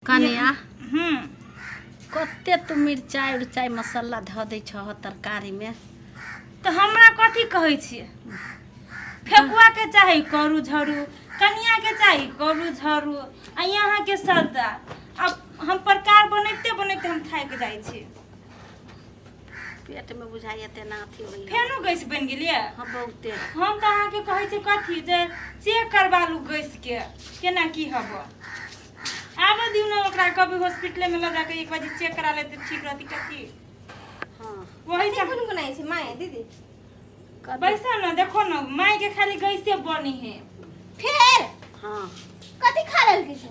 कनिया, कते तू मिरचाइ उरचाइ मसाला धऽ दै छह तरकारीमे। तऽ हमरा कथी कहै छियै? फेकुआ के चाही करू झरू, कनिया के चाही करू झरू, आ यहाँ के सदा। अब हम प्रकार बनैते बनैते हम थाकि जाइ छी। पेटमे बुझाइए तेना अथी होइए। फेनो गैस बनि गेलियै? हाँ, बहुते। हम तऽ अहाँके कहै छी कथी जे चेक करबा लू गैस के, केना की हब। आबऽ दियौ ने ओकरा, कभी हॉस्पिटले में लऽ जाके एक बार चेक करा लेते, ठीक रहती कथी। हाँ। वही सब गुनगुनाइ छै माय दीदी। कथी? बैसा ना, देखो ना, माय के खाली गैसे बनी है। फेर? हाँ। कथी खा लेलकै से?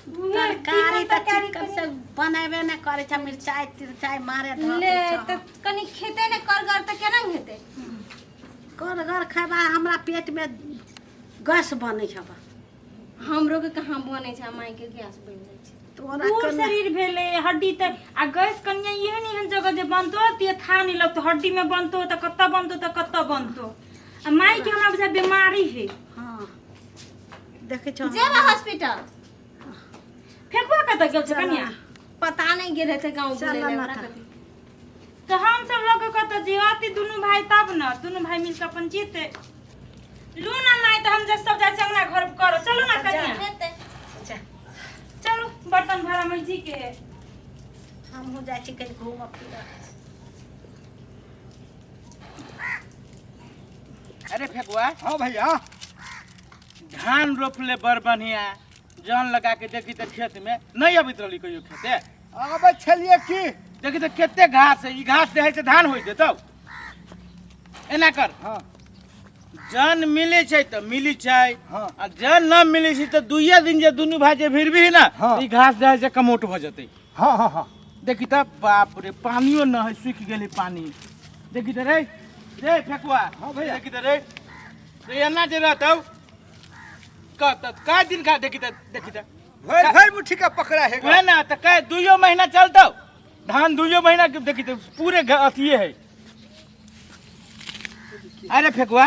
तरकारी तऽ चिकन से बनेबे नहि करै छै, मिरचाइ तिरचाइ मारे धऽ ले दै छह। तऽ कनि खेते ने करगर तऽ केना हेतै? करगर खयबा, हमरा पेटमे गैस बनै छबा। हमरो के कहाँ बनै छै, माय के गैस बनि जाइ छै। तोरा पूर केना शरीर भेलै हड्डी तऽ आ गैस कनिया एहन एहन जगह जे बनतो ते था नहीं लगतो, हड्डी में बनतो तऽ कतऽ बनतो, तऽ कतऽ बनतो। आ माय के हमरा बुझा बीमारी है। हाँ, देखै छौ। जेबा हॉस्पिटल। फेकुआ कतऽ गेल छै कनिया? पता नहीं, गेल हेतै गाँव चल बुलै लए ना ओकरा तऽ। कथी। तऽ हम सब लऽ कऽ कतऽ जीवती? दुनू भाई तब न, दुनू भाई मिलके अपन जीते लू ना माय। तऽ हम जे सब जाइ छी अंगना घर करो। चलू ना कनिया। हेतै। चलू, बर्तन भाड़ा मैजी के है। हमहूँ जाइ छी कहीं घूमऽ फिरऽ। अरे फेकुआ। हाँ भैया। धान रोपले बड़ बढ़िया जन लगा के। देखी तऽ खेत में नहीं अबैत रहली कहियो खेते? आबै छलियै की। देखी तऽ कते घास है। ई घास जे है से धान होइ देतौ? एना कर। हाँ। जन मिलै छै तऽ मिली छै। हाँ। आ जन न मिलै छै तऽ दुइये दिन जे दुनू भाई जे भिड़बही ने, हाँ। ई घास जे है से कमोट भऽ जेतै। हाँ हाँ हाँ देखी तऽ बाप रे, पानियो न है, सूखि गेलै पानी। देखी तऽ रे रे फेकुआ। हाँ भैया। देखी तऽ रे रे, एना जे रहतौ कत कै दिन का। देखी तऽ, देखी तऽ। भरि भरि मुट्ठी का पकड़ा है। वएह ना तऽ कै दुइयो महीना चलतौ धान, दुइयो महीना के। देखी तऽ पूरे अथिये है। अरे फेकुआ,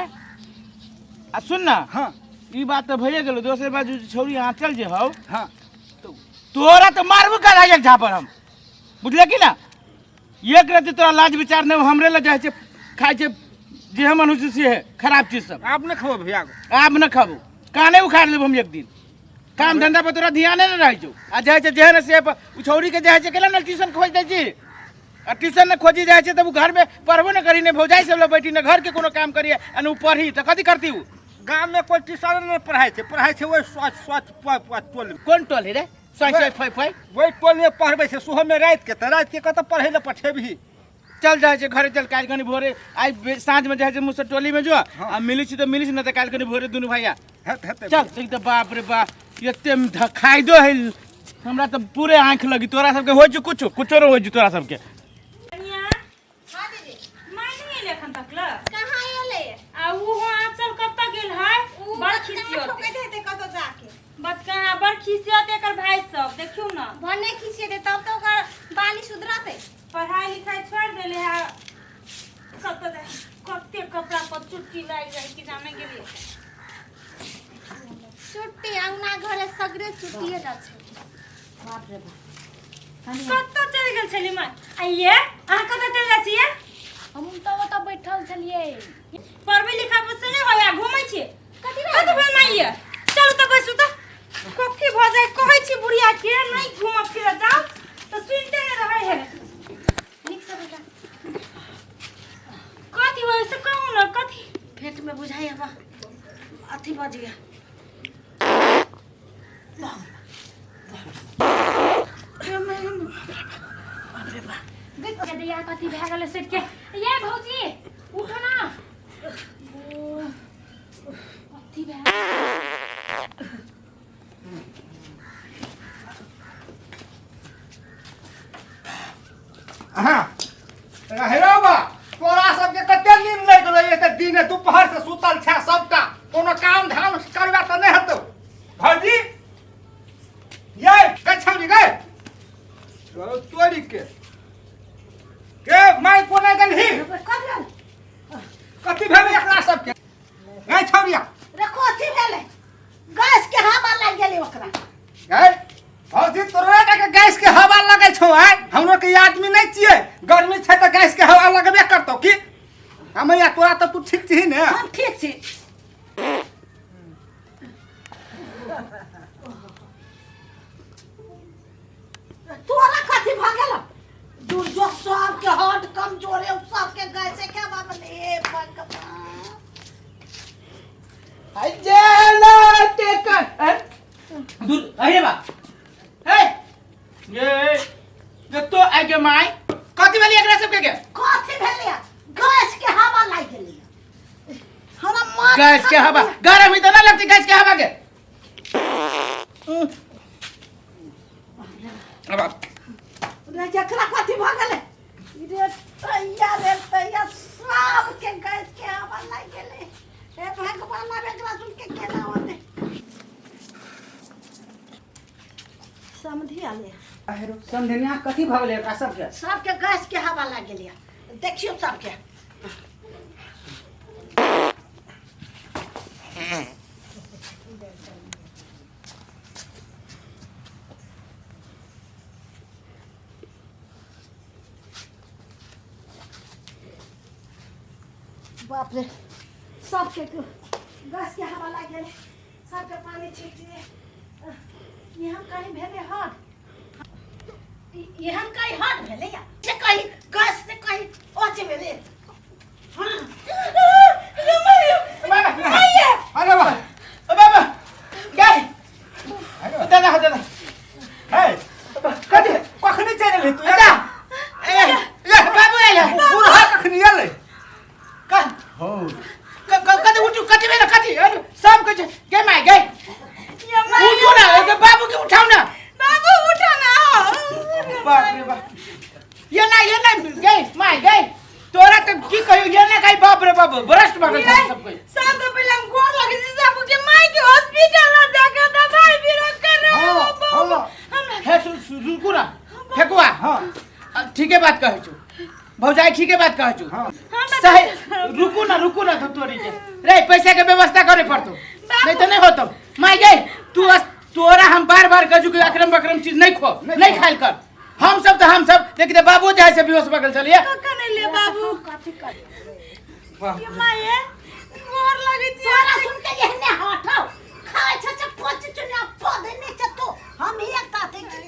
आ सुन ना। हाँ। ई बात तऽ भइए गेलो। दोसर बात, जे छौरी आँचल जे हौ, हाँ। तोरा तऽ मारबो कर एक झापर हम, बुझले कि ना? एक रति तोरा लाज विचार नहीं? हमरे लग जाइ छै, खाइ छै, जे हम मनुष्य से है खराब चीज सब। आप ने खबो भैया? आब न खाबू, काने उखाड़ लेब हम एक दिन। काम धंधा पर तोरा ध्याने न रहै छौ आ जाइ छै जेहन से उ छौरी के जाइ छै केला ने ट्यूशन खोज दै छी। आ ट्यूशन न खोजी जाइ छै तब उ घर में पढ़बो न करी, ने भौजाई सब लग बैठी, ने घर के कोनो काम करी, आ ने उ पढ़ी तऽ कथी करती उ? गाम में कोई ट्यूशन नहीं पढ़ाई छै, पढ़ाई छै वही स्वाच स्वाच टोल में। कोन टोल है रे? सोय सोय फय फय। वही टोल में पढ़बै छै सुबह में, रात के तऽ रात के कतऽ पढ़ै लए पठेबही? चल जाइ छै घरे, चल। काल्हि कनि भोरे आइ साँझ में जाइ छै मुँह से टोली में जो। आ मिलै छी तऽ मिलै छी, नहि तऽ काल्हि कनि भोरे दुनू भैया। हेतै हेतै। चल। देख तऽ बाप रे बाप, एते खाइदो है हमरा तऽ पूरे आँखि लगी। तोरा सबके होइ छौ कुछो? कुछो नहि होइ छौ तोरा सबके। कनिया। हाँ दीदी। माय नहीं एलै एखन तक ल? कहाँ एलै। आ उ आँचल कतऽ गेल है? उ बड़ बतका खिसियत ठोकैत हेतै कतौ जाके। बतका बड़ खिसियत एकर भाई सब, देखियौ न। भने खिसियेतै, तब तऽ ओकर बाली सुधरतै। पढ़ाई लिखाई छोड़ देले है। कतऽ जाय कते कपड़ा पर चुट्टी लागि जाइ कि जाने गेलियै। चुट्टी अंगना घरे सगरे चुट्टिए टा छै। बाप रे बाप। कतऽ चलि गेल छली माय? आ ये अहाँ कतऽ चलि जाइ छियै? हम तऽ ओतऽ बैठल छलियै। पढ़बै लिखाबै से नहि होइया, घूमै छियै। कथी? कथी भेल माय ये? चलू तऽ बैसू। तऽ कथी भऽ जाइ? कहै छी बुढ़िया के नहि घूमऽ फिरऽ जाउ तऽ सुनिते नहि रहै है। नीक से बता। कथी होइ से कहू ने, कथी? पेटमे बुझाइ हवा अथी बज गया। बाप रे, कथी भए गेलै सेठ के? ये भौजी, उठो ना। ओ, कथी भए? हाँ हेरो बा, तोरा सबके कते नींद लागि गेलै? एते दिन दुपहर से सुतल छै सबटा। कोनो काम धाम करबा तऽ नहि हेतौ। भौजी ये गै, छौरी गै, तोरी के के माय कोना गेलही? कथी भेलै एकरा सबके गै छौरिया? रे, कथी भेलै? गैस के हवा लागि गेलै ओकरा। गै भौजी, तोरा छौ आय हमरो के आदमी नहीं छियै गर्मी छै तऽ गैस के हवा लगबे करतौ की हम या तोरा तऽ तू ठीक छी ने हम ठीक छी तोरा कथी भऽ गेल दूर जो सबके हड कमजोरे सबके गैसे के बाबले हे भगवान दूर अरे बा हे ये जतो आगे माय कथी भेली एकरा सबके के कथी भेलै गैस के हवा लागि गेलै हमरा माथ गैस के हवा गरम ही तो ना लगती गैस के हवा के अब आप रे जकरा कथी भऽ गेलै रे तैया रे तैया सबके गैस के हवा लागि गेलै हे भगवान आब एकरा सुन के केना होतै समझी आले अहेरो समझनिया कथी भऽ गेलै एकरा सबके सबके गैस के हवा लागि गेलै देखियौ सबके बाप रे सबके गैस के हवा लागि गेलै सबके पानी छीट दिए एहन कहीं भेलै हट एहन कहीं हट भेलै या से कहीं गैस से कहीं ओच भेलै हाँ अरे वाह ओ बाबा गाय दादा दादा हे कथी कखनी चलि एलही तू अच्छा ए ए बाबू आइल है बूढ़ा कखनी एलै का हो कथी उठू कथी भेल कथी अरे सब कुछ गे माय गे उठू ना ए बाबू के उठाओ ना बाबू उठो ना बाप रे बाप ये ना ये ना गे माय गे तोरा तो की कहियो ये ना कहीं बाप रे बाप ब्रस्ट भगल छै सब कोई सबसे पहले हम गोर लगे छी बाबू के माई के हॉस्पिटल ना जाके दवाई बीरो करो हाँ, हाँ। हमरा हे सु सु- रुकू ना फेकुआ हाँ ठीके बात कहै छु भौजाई ठीके बात कहै छु हाँ सही रुकू ना रुकू ना तो तोरी के रे पैसा के व्यवस्था करे पड़तो नहीं तो नहीं होतो माय गे तू तोरा हम बार बार कहजू कि अकरम बकरम चीज नहीं खो नहीं खाइल कर हम सब तो हम सब लेकिन बाबू जाए से बेहोश बगल चलिए कखन एलियै बाबू कथी करी ये माये गोर लगै छी तोरा सुन के एहने हटौ खाइ छै से पच चुनिया पौधे नहीं छै तो हम ही एक ताते की